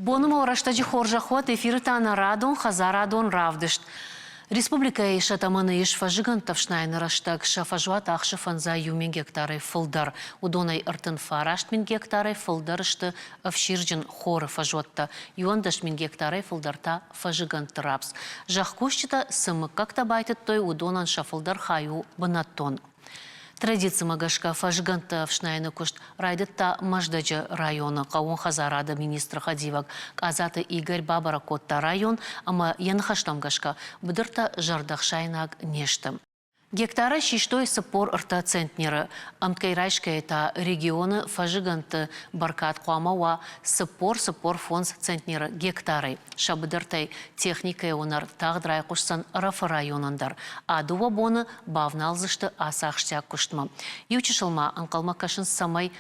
Боны ма рӕстӕджы хорзӕх уӕд, эфиры та нӕ радон хӕдзарадон равдыст. Республикӕйы сӕ тӕмӕны ис фӕззыгӕндтӕ ӕфснайыны рӕстӕг, сӕ фӕзуат ахсы 501 мин гектарӕй фылдӕр. Уыдонӕй 39 мин гектарӕй фылдӕр сты ӕфсирджын хоры фӕзуӕттӕ, 11 мин гектарӕй фылдӕр та фӕззыгӕндты рапс. Зӕхкусджытӕ цы мыггӕгтӕ байтыдтой, уыдонӕн сӕ фылдӕр хай у бынӕттон. Традицимӕ гӕсгӕ фӕзгӕндтӕ ӕфснайыны куыст райдыдта Мӕздӕджы районы хъӕууон хӕдзарады министры хӕдивӕг Къадзаты Игорь бабӕрӕг кодта район ӕмӕ йӕ ныхӕстӕм гӕсгӕ быдыртӕ зӕрдӕхсаинаг не сты. Гектарӕй систой 43 центнеры, ӕмткӕй райсгӕйӕ та регионы фӕзыгӕндты бӕркад хъуамӕ уа 40-45 центнеры гектарӕй. Сӕ быдыртӕй техникӕйы уынӕр тагъд райхъуысдзӕн Ӕрӕфы районӕн дӕр. А дыууӕ боны бавналдзысты ацы ахсджиаг куыстмӕ. Иу чысыл ма ӕнхъӕлмӕ кӕсынц, цӕмӕй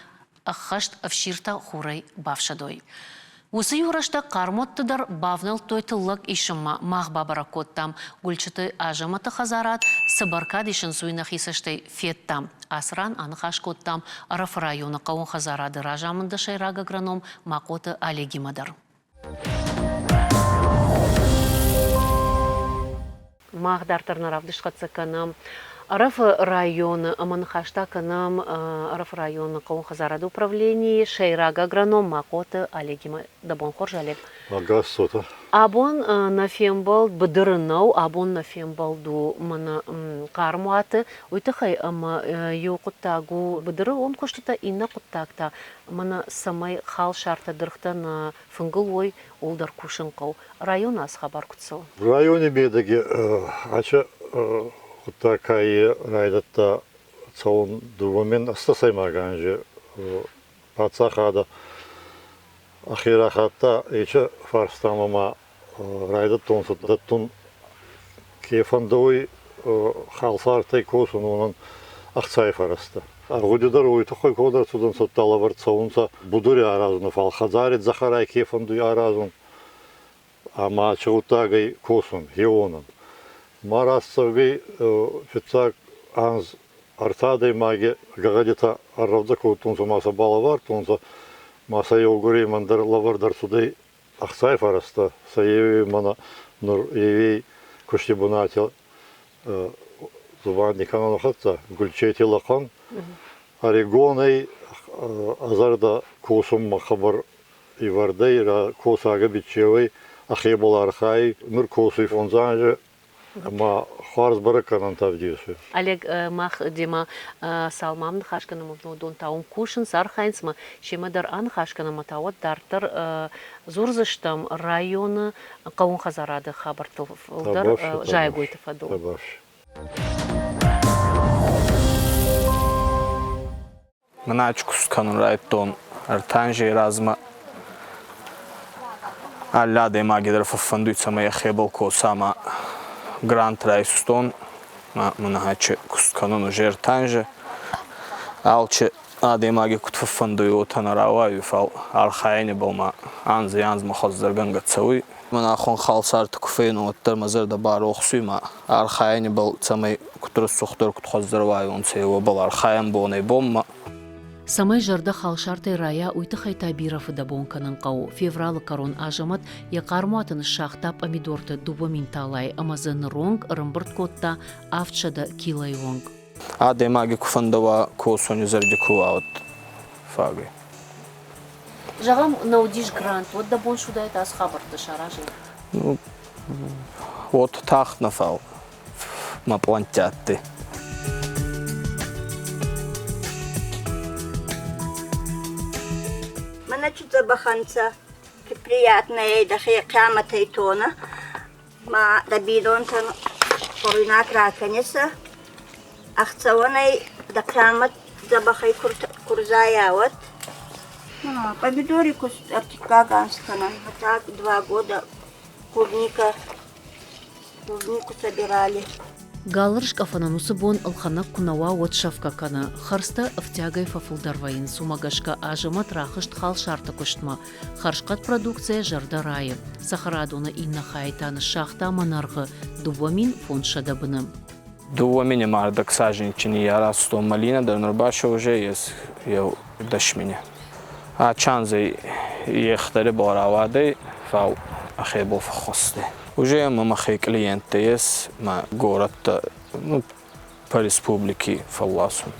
ӕххӕст ӕфсиртӕ хурӕй бафсӕдой. Уыцы иу рӕстӕг хъӕрмуӕтты дӕр бавнӕлдтой тыллӕг исынмӕ. Мах бабӕрӕг кодтам Гуылчыты Азӕмӕты хӕдзарад, цы бӕркад исынц, уый нӕхи цӕстӕй федтам. Ацы ран аныхас кодтам Ӕрӕфы районы хъӕууон хӕдзарады разамынды сӕйраг агроном Махъоты Олегимӕ дӕр. Мах дарддӕр нӕ равдыст хӕццӕ кӕнӕм Ӕрӕфы районы ӕмӕ ныхӕстӕ кӕнӕм Ӕрӕфы районы хъӕууон хӕдзарады управленийы сӕйраг агроном Махъоты Олегимӕ. Дӕ бон хорз, Олег. Ӕгас цотӕ. Абон нӕ фембӕлд быдыры нӕу, абон нӕ фембӕлд у мӕнӕ хъармуаты. Уый тыххӕй ӕмӕ иу хъуыддаг у быдыры уон куыстытӕ, иннӕ хъуыддаг та мӕнӕ цӕмӕй халсартӕ, дыргътӕ нӕ фынгыл уой, ууыл дӕр кусын хъӕуы. Районы ацы хабар куыд цӕуы? Райони медӕги ачи гъуддаг ка райдӕдта цӕун 2008 анзи паддзахадӕ ӕхе рахатта ечи фарстамӕ ма райдӕдтонцӕ дӕттун ке фӕндӕуй халсартӕй косун, уонӕн ӕхцай фӕрӕзтӕ. Ӕргъуди дӕр уой туххӕй код ӕрцудӕнцӕ, удта лӕвӕрд цӕунцӕ будури аразун, фал хӕдзари дзӕхӕрай ке фӕндуй аразун ӕма аци гъуддагӕй косун хеуонӕн. Ма рацӕугӕй фиццаг анз ӕртӕ адӕймаги гӕгъӕдитӕ ӕррӕвдзӕ кодтонцӕ ма сӕ балӕвардтонцӕ, ма сӕ еугуремӕн дӕр лӕвӕрд ӕрцудӕй ӕхцай фӕрӕзтӕ, сӕ еуей мӕнӕ нур еуей кусти бунати дзубанди кӕнун хӕццӕ Гульчети лӕхъуӕн ӕригонӕй ӕ зӕрдӕ косунмӕ хъӕбӕр ивӕрдӕй косагӕ биччеуӕй ӕхебӕл архайуй. Нур косуй фондз анзи ӕма хуарз бӕрӕггӕнӕнтӕ ӕвдесуй. Олег, мах демӕ цалмӕ ныхас кӕнӕм, уыдон та уым кусынц, архайынц ӕмӕ семӕ дӕр аныхас кӕнӕм ӕмӕ та уӕд дарддӕр дзурдзыстӕм районы хъӕууон хӕдзарады хабӕрттыл фылдӕр зайӕгойты фӕдыл. Мӕнӕ куыст кӕнын райдыдтон ӕртӕ анзей размӕ. Алли адӕймаги дӕр фӕффӕндуй, цӕмӕй ӕхебӕл коса ӕма грант райстон. Мӕнӕ куст кӕнун уже ӕртӕ анзи. Алчи адӕймаги куд фӕффӕндуй, уотӕ нӕ рауайуй, фал архайӕн ибӕл ма анзӕй-анзмӕ хуӕздӕргӕнгӕ цӕуй. Мӕн ахон халсарти ку фенун, уӕддӕр мӕ зӕрдӕ барохсуй ма архайӕн ибӕл, цӕмӕй куд рӕсугъддӕр, куд хуӕздӕр уайонцӕ, уобӕл архайӕн бонӕй-бонмӕ. Цӕмӕй зӕрдӕ халсартӕй райа, уый тыххӕй та бирӕ фыдӕбон кӕнын хъӕуы. Февралы кӕрон Азӕмӕт йӕ хъӕрмуаты ныссагъта пъамидорты 2000 талайы ӕмӕ дзы ныронг ӕрӕмбырд кодта 700 килойы онг. Адӕймаги ку фӕндӕуа косуни зӕрди ку уа, уӕд фагӕй. Зӕгъӕм, нӕ уыдис грант, уӕд дӕ бон суыдаид ацы хабӕрттӕ саразын? Ну, вот тагъд нӕ фал мӕ пълӕнттӕ адтӕй. Мӕнӕ чи дзӕбӕх ӕнцӕ, приятная дӕхе хъиамӕтӕй тонӕ, ма дӕ бийнонтӕн хуӕруйнаг ракӕнесӕ, ӕхцӕуӕнӕй дӕ хъиамӕт дзӕбӕхӕй ку рзайа, уӕд. Помидори куст ӕртиккаг анз кӕнӕн. Так 2 года клубника, клубнику собирали. Галырскъӕфӕнӕн уыцы бон ӕлхӕнӕг куы нӕ уа, уӕд сӕфгӕ кӕны. Хӕрдзтӕ ӕфтиагӕй фӕфылдӕр вӕййынц, уымӕ гӕсгӕ Азӕмӕт рахызт халсарты куыстмӕ. Хӕрзхъӕд продукцийӕ зӕрдӕ райы. Цӕхӕрадоны иннӕ хайы та ныссагъта мӕнӕргъы 2500 быны. 2000 мардӕг саженчини арӕзтон малина дӕр нур ба уже ес еу 10 мини. А чанзей Ехтӕри бал рауадӕй, фал ӕхебӕл фӕххуӕстӕй. Уже ӕма мӕхе клиенттӕ ес, мӕ горӕттӕ, ну, по республики фӕлласун.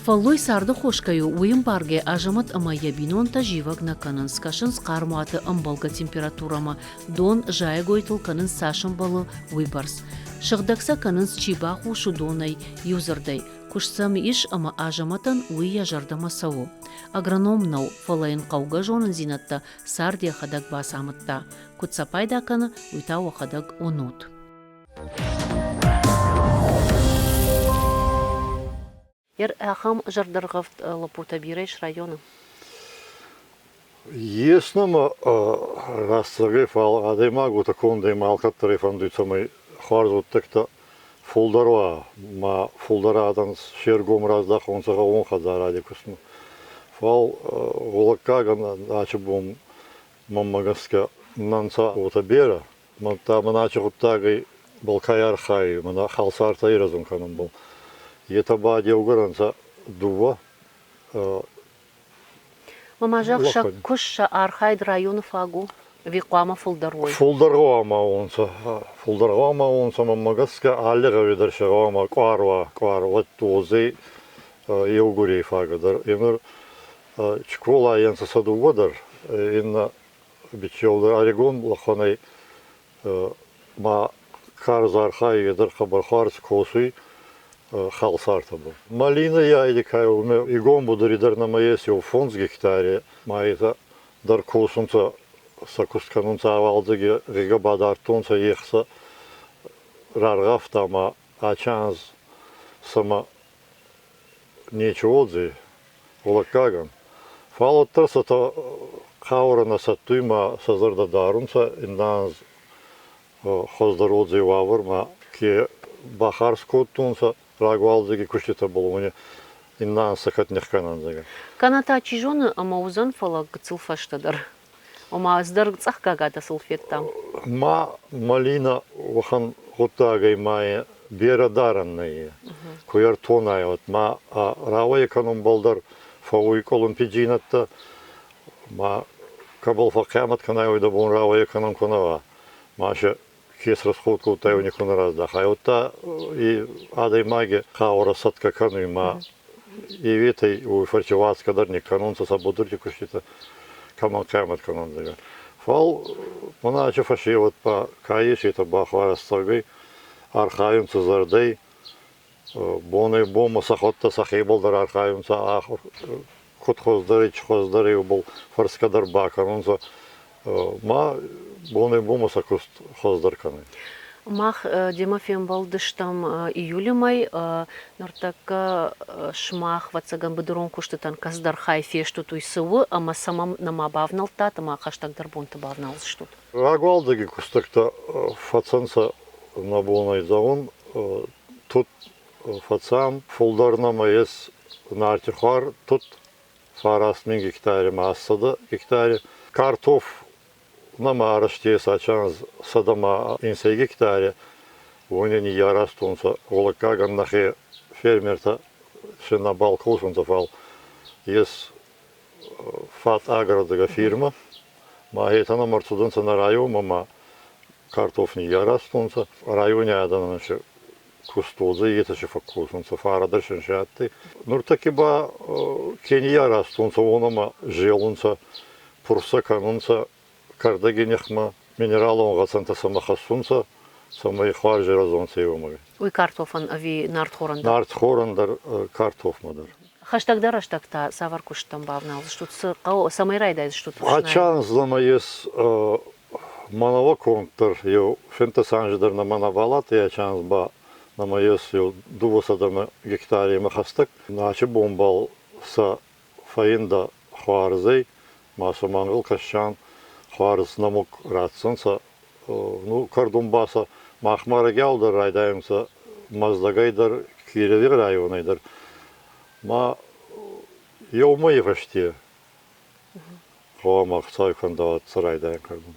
Фӕллой царды хос кӕй у, уый ӕмбаргӕ Азӕмӕт ӕмӕ йӕ бинонтӕ зивӕг нӕ кӕнынц, кӕсынц хъӕрмуаты ӕмбӕлгӕ температурӕмӕ, дон зайӕгойтыл кӕнынц цас ӕмбӕлы, уыйбӕрц. Сыгъдӕг сӕ кӕнынц, чи бахус, уыдонӕй, иудзырдӕй. Куыст сӕм ис ӕмӕ Азӕмӕтӕн уый йӕ зӕрдӕмӕ цӕуы. Агроном нӕу, фӕлӕ йын хъӕугӕ зонындзинӕдтӕ цард йӕхӕдӕг бацамыдта. Куыд сӕ пайда кӕны, уый та уӕхӕдӕг уынут. Ер ахӕм зӕрдӕргъӕвд лӕппутӕ бирӕ ис районы? Ес нӕмӕ рӕстӕгӕй, фал адӕймаг уотӕ кондӕй ма алкӕддӕр ӕй фӕндуй, цӕмӕй хуарз гъуддӕгтӕ фулдӕр уа, ма фулдӕр адӕн се ргом раздахонцӕ гъӕууон хӕдзаради кустмӕ. Фал гъулӕггагӕн ачи бон мӕнмӕ гӕсгӕ нӕ нцӕ уотӕ берӕ. Мадта мӕн ачи гъуддагӕй балкай архайуй, мӕнӕ халсартӕ ирӕзун кӕнунбӕл. Етӕ ба еугур ӕнцӕ дууӕ. Мама, зӕгъ, сӕ куыст, сӕ архайд районы фаг у? Ӕви хъуамӕ фылдӕр уой? Фулдӕр гъӕуама уонцӕ. Фулдӕр гъӕуама уонцӕ, мӕнмӕ гӕсгӕ, алли гъӕуи дӕр сӕ гъӕуама къуар уа, къуар, уӕд уодзӕй еугурей фагӕ дӕр. Енур Чколайӕн сӕ сӕ дууӕ дӕр, иннӕ бичеу дӕр ӕригон лӕхъуӕнӕй ма карз архайгӕ дӕр хъӕбӕр хуарз косуй халсартӕбӕл. Малина яйдикай уме игон будури дӕр нӕмӕ ес еу 5 гектари, ма етӕ дӕр косунцӕ, сӕ куст кӕнунцӕ уалдзӕги гъигӕ бадардтонцӕ ехсӕ раргъавта ма ачи анз сӕмӕ нечи уодзӕй, гъулӕггагӕн. Фал уӕддӕр сӕ хъаурӕ нӕ сӕттуй ма сӕ зӕрдӕ дарунцӕ, иннӕ анз хуӕздӕр уодзӕй уавӕр ма ке бахарз кодтонцӕ рагуалдзӕги куститӕбӕл, уони иннӕ анз сӕ кӕд нихкӕнӕн, зӕгъгӕ. Кӕнӕ та, чи зоны, ӕмӕ уыдзӕн, фӕлӕ гыццыл фӕстӕдӕр. Ома ӕз дӕр цъӕх гагатӕ сыл федтам. Ма малина уӕхӕн гъуддагӕй ма берӕ дарӕн нӕййе. Ку ӕртонай, уӕд ма рауӕй кӕнунбӕл дӕр фӕууй къулумпидзийнӕдтӕ, ма кӕбӕл фӕхъхъиамӕт кӕнай, уой дӕ бон рауӕй кӕнун ку нӕ уа. Ма се ке срасход кодтай, уони ку нӕ раздахай. Уӕдта и адӕймаги хъаурӕ сӕтгӕ кӕнуй ма еветӕй уой фӕрци уадзгӕ дӕр никкӕнунцӕ сӕ будурти куститӕ, кӕмӕн хъиамӕт кӕнун, зӕгъгӕ. Фал мӕнӕ ачи фӕсевӕд ба ка ес, етӕ ба хуӕрзцӕгӕй архайунцӕ зӕрдӕй, бонӕй-бонмӕ сӕхуӕдтӕ сӕхебӕл дӕр архайунцӕ ахур куд хуӕздӕрӕй, чи хуӕздӕрӕй, уобӕл фӕрсгӕ дӕр бакӕнунцӕ. Ма бонӕй-бонмӕ сӕ куст хуӕздӕр кӕнуй. Мах демӕ фембӕлдыстӕм июлы мӕй. Ныртӕккӕ сымах, ӕвӕццӕгӕн, быдырон куыстытӕн кӕцыдӕр хай фестут, уый цы у ӕмӕ цӕмӕ нӕма бавнӕлдтат ӕмӕ хӕстӕгдӕр бонты бавналдзыстут? Рагуалдзӕги кустӕгтӕ фӕцӕнцӕ нӕ бонӕй зӕгъун. Тут фӕцан, фулдӕр нӕмӕ ес нартихуар тут 9000 гектари ма 100 гектари. Картоф нӕмӕ арӕзт ес ачанз 170 гектари. Уони ниййаразтонцӕ гъулӕггагӕн нӕхе фермертӕ се нӕбал косунцӕ, фал ес Фат агродӕгӕ фирмӕ. Ма етӕ нӕмӕ ӕрцудӕнцӕ нӕ районмӕ ма картоф ниййаразтонцӕ. Райони адӕнӕн се кустодзӕй, етӕ си фӕккосунцӕ, фарӕ дӕр син си адтӕй. Нуртӕкки ба ке ниййаразтонцӕ, уонӕмӕ зелунцӕ, пурсӕ кӕнунцӕ кӕрдӕги нихмӕ, минералон гъӕцӕнтӕ сӕмӕ хӕссунцӕ, цӕмӕй хуарз ирӕзонцӕ еумӕ. Уый картофӕн ӕви нартхорӕн дӕр? Нартхорӕн дӕр, картофмӕ дӕр. Хӕстӕгдӕр рӕстӕг та цавӕр куысттӕм бавналдзыстут? Цы хъӕуы, цӕмӕй райдайдзыстут? Ачанзламӕ ес мӕнӕуӕ конд дӕр еу 15 анзи дӕр нӕмӕ нӕбал адтӕй ачанз ба нӕмӕ ес еу 200 гектаремӕ хӕстӕг. Начи бонбӕл сӕ фӕйндӕ хуарзӕй ма сӕ мангъал кӕсчан хуарз нӕмуг ратдзӕнцӕ. Ну, кӕрдун ба сӕ махмӕ рагиау дӕр райдайунцӕ Мӕздӕгӕй дӕр, Кирови районӕй дӕр. Ма еумӕ фӕсте гъӕуама ӕхцай фӕндӕуа райдайӕн кӕрдун.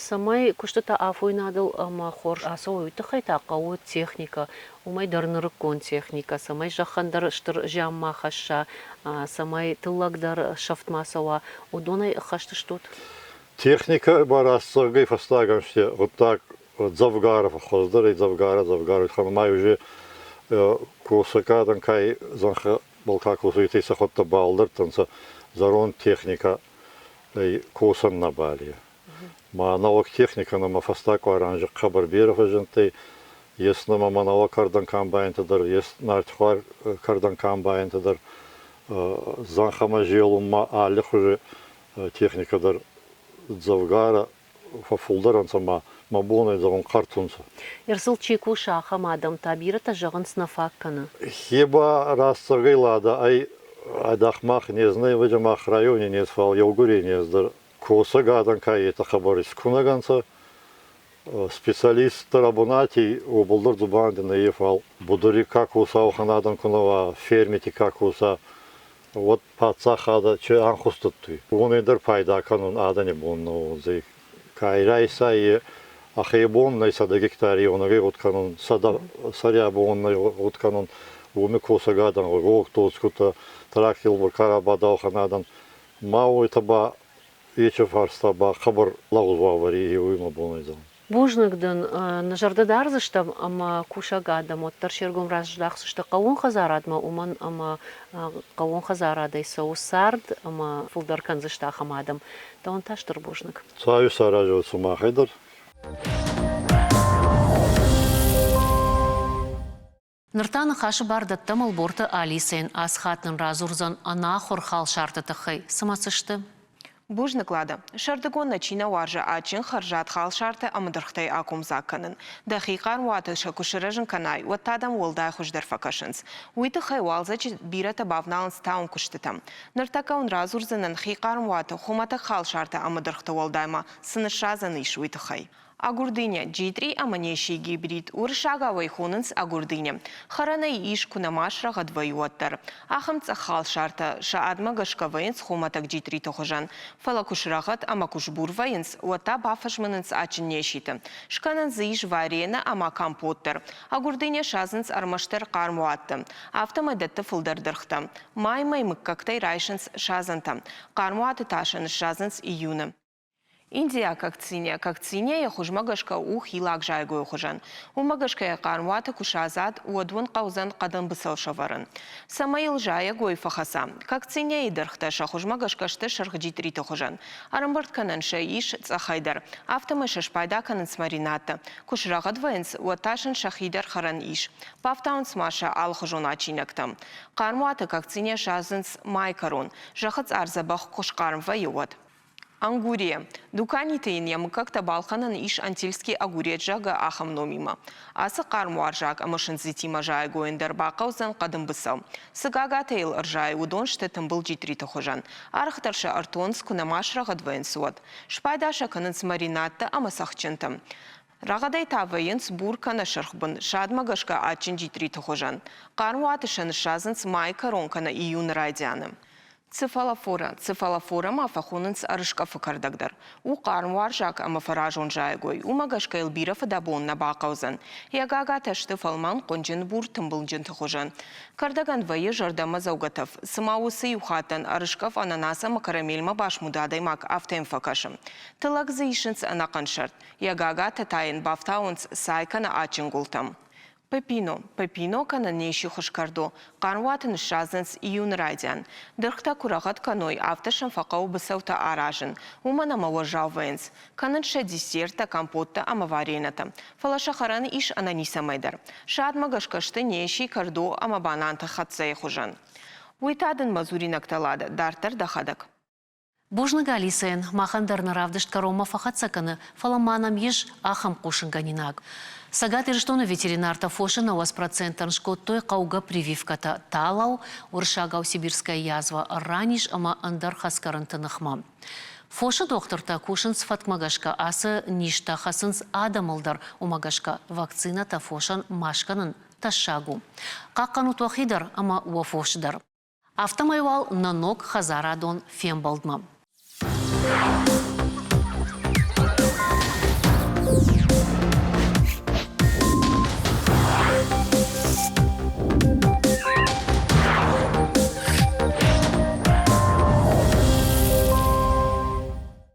Цӕмӕй куыстытӕ афойнадыл ӕмӕ хорз ацӕуой, уый тыххӕй та хъӕуы техникӕ, уымӕй дӕр нырыккон техникӕ, цӕмӕй зӕххӕн дӕр стыр зиан ма хӕсса, цӕмӕй тыллӕг дӕр сӕфт ма цӕуа, уыдонӕй ӕххӕст стут? Техникӕ ба рӕстзӕгъгӕй фӕстаг ӕнзти гъуддаг дзӕвгарӕ фӕххуӕздӕр ӕй, дзӕвгарӕ, дзӕвгарӕ. Ма уже косӕг адӕн ка зӕнхӕбӕл ка косуй, сӕхуӕдтӕ балдӕрдтӕнцӕ зӕронд техникӕ ӕй косӕн нӕбал е. Ма нӕуӕг техникӕ нӕмӕ фӕстаг къуар анзи хъӕбӕр берӕ фӕззиндтӕй. Ес нӕмӕ мӕнӕуӕ кӕрдӕн комбайнтӕ дӕр, ес нартихуар кӕрдӕн комбайнтӕ дӕр. Зӕнхӕмӕ зелунмӕ аллихузи техникӕ дӕр дзӕвгарӕ фӕффулдӕр ӕнцӕ ма мӕ бонӕй зӕгъун хъӕртунцӕ. Ерсыл чи кусы, ахӕм адӕм та бирӕтӕ зӕгъынц нӕ фаг кӕны. Хеба рӕстӕгӕй ладӕ ӕй айдагъ мах не знай, вӕджа мах райони нез, фал еугурей нез дӕр. Косӕг адӕн ка етӕ хъӕбӕр искунӕг ӕнцӕ, специалисттӕ рабунати уобӕл дӕр дзубанди нӕййе, фал будури ка коса, уӕхӕн адӕн ку нӕ уа, фермити ка коса, уӕд паддзахадӕ чи ӕнхус дӕттуй. Уонӕй дӕр пайда кӕнун адӕни бон нӕ уодзӕй. Ка райса е ӕхе бон нӕй 100 гектари еунӕгӕй гъуд кӕнун, 100 сӕри бон нӕй гъуд кӕнун, уоми косӕг адӕн, гъог тоцгутӕ, трактилбӕл ка рабадауӕхӕн адӕн. Ма уотӕ ба ечи фарста ба хъӕбӕр лӕгъуз уавӕри еуй мӕ бонӕй зӕгъун. Бузныг дын, нӕ зӕрдӕ дардзыстӕм ӕмӕ кусӕг адӕм уӕддӕр се ргом раздахдзысты хъӕууон хӕдзарадмӕ, уымӕн ӕмӕ хъӕууон хӕдзарадӕй цӕуы цард ӕмӕ фылдӕр кӕндзысты ахӕм адӕм. Дӕуӕн та стыр бузныг. Цайы саразӕг сымахӕй дӕр. Ныр та ныхасы бар дӕттӕм Ӕлборты Алисӕйӕн. Ацы хатт нын радзурдзӕн ӕнахуыр халсарты тыххӕй. Цымӕ цы сты? Бузныг, Лада. Сӕрдыгон нӕ чи нӕ уарзы адджын хӕрзад халсартӕ ӕмӕ дыргътӕй акомдзаг кӕнын. Дӕхи хъармуаты сӕ куы сырӕзын кӕнай, уӕд та дӕм уӕлдай хуыздӕр фӕкӕсынц. Уый тыххӕй уалдзӕджы бирӕтӕ бавналынц тауын куыстытӕм. Ныртӕккӕ уын радзурдзынӕн хи хъармуаты хуымӕтӕг халсартӕ ӕмӕ дыргъты уӕлдай ма цы ныссадзӕн ис, уый тыххӕй. Агуырдыня, джитъри ӕмӕ несийы гибрид, уырыссагау ӕй хонынц агуырдыня. Хӕрӕн ӕй ис, куы нӕма срӕгъӕд вӕййы, уӕддӕр. Ахӕм цъӕх халсартӕ сӕ адмӕ гӕсгӕ вӕййынц хуымӕтӕг джитъриты хуызӕн, фӕлӕ куы срӕгъӕд ӕмӕ куы сбур вӕййынц, уӕд та бафӕзмынынц адджын неситы. Скӕнӕн дзы ис варенӕ ӕмӕ компот дӕр. Агуырдыня садзынц ӕрмӕстдӕр хъармуатты. Афтӕмӕй дӕтты фылдӕр дыргътӕ. Май-мӕй мыггӕгтӕй райсынц садзӕнтӕ. Хъармуаты та сӕ ныссадзынц июны. Индийаг кокциния. Кокциния йӕ хуызмӕ гӕсгӕ у хилаг зайӕгойы хуызӕн. Уымӕ гӕсгӕ йӕ хъармуаты куы садзат, уӕд уын хъӕудзӕн хъӕдын быцӕу сӕвӕрын. Цӕмӕй йыл зайӕгой фӕхӕца. Кокцинияйы дыргътӕ сӕ хуызмӕ гӕсгӕ сты сырх джитъриты хуызӕн. Ӕрӕмбырд кӕнӕн сӕ ис цъӕхӕй дӕр. Афтӕмӕй сӕ спайда кӕнынц маринадты. Куы срӕгъӕд вӕййынц, уӕд та сын сӕхи дӕр хӕрӕн ис. Бафтауынц ма сӕ алыхуызон адджинӕгтӕм. Хъармуаты кокциния садзынц майы кӕрон, зӕххы цъар дзӕбӕх куы схъарм вӕййы, уӕд. Ангурия. Дуканиты йын йӕ мыггӕгтӕ балхӕнӕн ис Антильский огурец, зӕгъгӕ, ахӕм номимӕ. Ацы хъармуарзаг ӕмӕ сындзытимӕ зайӕгойӕн дӕр бахъӕудзӕн хъӕдын быцӕу. Цы гагатӕ йыл ӕрзайы, уыдон сты тымбыл джитъриты хуызӕн. Арӕхдӕр сӕ ӕртонынц, куы нӕма срӕгъӕд вӕййынц, уӕд. Спайда сӕ кӕнынц маринадтӕ ӕмӕ цӕхджынты. Рӕгъӕдӕй та вӕййынц бур кӕнӕ сырхбын, садмӕ гӕсгӕ адджын джитъриты хуызӕн. Хъармуаты сӕ ныссадзынц майы кӕрон кӕнӕ июны райдианы. Цефалофора. Цефалофора ма фӕхонынц ӕрыскъӕфы кӕрдӕг дӕр. У хъармуарзаг ӕмӕ фӕразон зайӕгой, уымӕ гӕсгӕ йыл бирӕ фыдӕбон нӕ бахъӕудзӕн. Йӕ гагатӕ сты фӕлмӕн, хъуынджын, бур тымбылджынты хуызӕн. Кӕрдӕгӕн вӕййы зӕрдӕмӕдзӕугӕ тӕф, цыма уыцы иу хаттӕн ӕрыскъӕф ананас ӕмӕ карамельмӕ басмуды адӕймаг, афтӕ йӕм фӕкӕсы. Тыллӕг дзы исынц ӕнӕхъӕн сӕрд, йӕ гагатӕ та йын бафтауынц цай кӕнӕ адджын гуылтӕм. Пепино. Пепино кӕнӕ неси хуыз кӕрдо. Хъармуаты ныссадзынц июны райдиан. Дыргътӕ куы рӕгъӕд кӕной, афтӕ сӕм фӕхъӕуы быцӕутӕ аразын, уымӕн ӕмӕ уӕззау вӕййынц. Кӕнынц сӕ десерттӕ, компоттӕ ӕмӕ варенӕтӕ. Фӕлӕ сӕ хӕрӕн ис ӕнӕницӕмӕй дӕр. Сӕ адмӕ гӕсгӕ сты неси, кӕрдо ӕмӕ бананты хӕццӕйы хуызӕн. Уый та дын мӕ дзуринӕгтӕ, Лада, дарддӕр дӕхӕдӕг. Бузныг Алисӕйӕн, махӕн дӕр нӕ равдыст кӕронмӕ фӕхӕццӕ кӕны, фӕлӕ ма нӕм ис ахӕм хъусынгӕнинаг. Цӕгат Ирыстоны ветеринартӕ фосы 90 процентӕн скодтой хъӕугӕ прививкӕтӕ талау, уырыссагау сибирская язва, ранис ӕмӕ ӕндӕр хӕцгӕрынты ныхмӕ. Фосы дохтыртӕ кусынц фӕткмӕ гӕсгӕ, ацы низтӕ хӕцынц адӕмыл дӕр, уымӕ гӕсгӕ вакцинӕтӕ фосӕн ма скӕнын тӕссаг у. Хъахъхъӕнут уӕхи дӕр ӕмӕ уӕ фос дӕр. Афтӕмӕй уал нӕ ног хӕдзарадон фембӕлдмӕ.